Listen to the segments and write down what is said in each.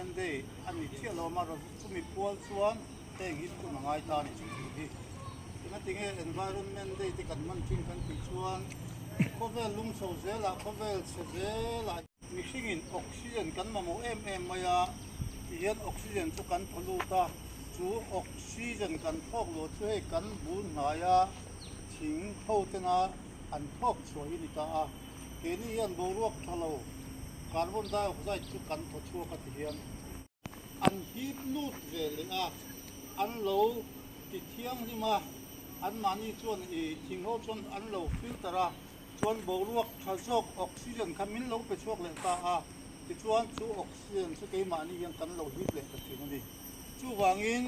Environment Day a ni chiah lo a, chumi pual chuan heng hi phun a ngai ta a ni chu tih hi. Engatinge Environment Day te kan hman thin kan tih chuan khawvel lung chho zelah khawvel chhe zelah mihringin oxygen kan mamawh em em mai a, tihian oxygen chu kan thaw lut a, chu oxygen kan thawk luh chu hei kan bul hnaia thing ho tena an thawk chhuah hi a ni ta a. Keini hian boruak tha lo carbon dioxide chu kan thaw chhuak a ti hian an hip lut ve leh a, an lo ti thianghlim a, anmahni chuan i thing ho chuan an lo filter a, chuan boruak tha zawk oxygen kha min lo pe chhuak leh ta a, tichuan chu oxygen chu keimahni hian kan lo hip leh ta thin a ni. Chuvangin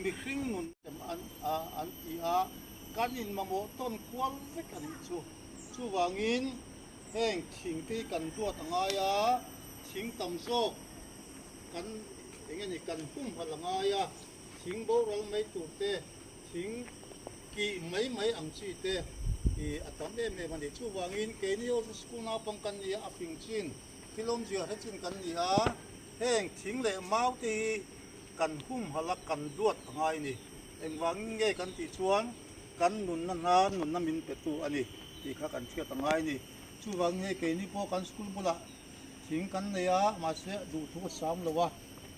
mihring nun an ti a, kan inmamawh tawn kual vek a nih chu. Chuvangin heng thing te hi kan duat a ngai a, thing tam zawk kan eng nge ni kan humhalh a ngai a, thing boral mai tur te, thing kih mai mai ang chi te ih a tam em em a ni. Chuvangin keini ho chu school naupang kan ni a, a fing chin, thil awmzia hre chin kan ni a, heng thing leh mau te hi kan humhalh a, kan duat a ngai a ni. Engvangin nge kan tih chuan kan nunna hna nunna min petu a ni tih kha kan hriat a ngai a ni. Chuvangin hei keini pawh kan school bulah thing kan nei a, mahse duhthu a sam lo a,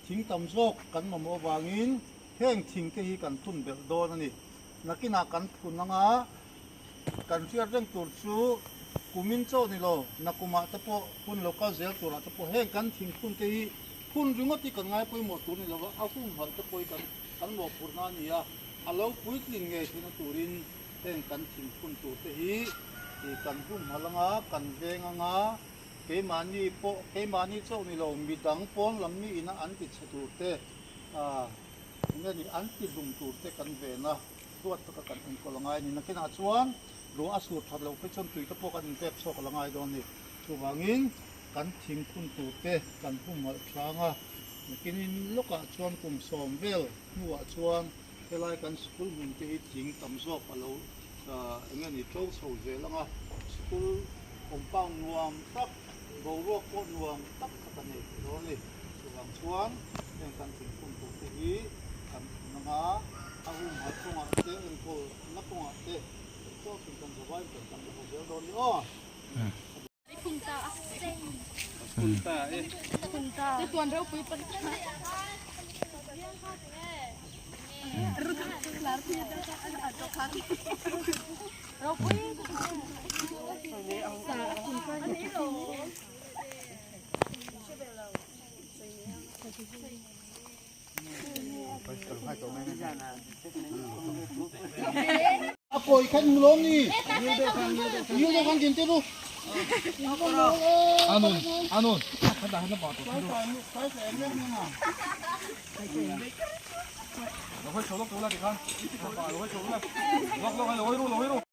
thing tam zawk kan mamawh avangin heng thing te hi kan thun belh dawn a ni. Nakinah kan phun anga kan hriat reng tur chu kumin chauh ni lo, nakumah te pawh hun lo kal zel turah te pawh heng kan thing phun te hi phun ringawt hi kan ngai pawimawh tur ni lo va, a humhalh te pawh hi kan Kan mawhphurhna a ni a, a lo puitlin ngei theihna turin heng kan thingphun turte hi kan humhalh anga, kan veng anga, keimahni pawh, keimahni chauh ni lo, midang pawn lam mi ina an ti chhe turte, enge ni, an ti hlum turte kan ven a, duat taka kan enkawl a ngai a ni. Nakinah chuan ruah a sur that loh phei chuan tuite pawh kan inpek chhuak a la ngai dawn a ni. Chuvangin kan thingphun turte kan humhalh tlang a. Nakinin lawkah chuan kum sawm vel hnuah chuan helai kan school hmun te hi thing tam zawk a lo eng nge ni to chho zel ang a, school compound nuam tak, boruak pawh nuam tak kha ka nei thei dawn a ni. Chuvang chuan heng kan thingphun tur te hi kan phun ang a, a humhalh kawngah te enkawl na kawngah te theihtawpin kan zavai kan tam la ho zel dawn a ni aw. A kawi khan hmu lawm ni ngil deuh khan din te ru Anun anun lo hawi chho lawk tur la tikhan lo hawi chho lawk la lawk lawk lo hawi ru lo hawi ru.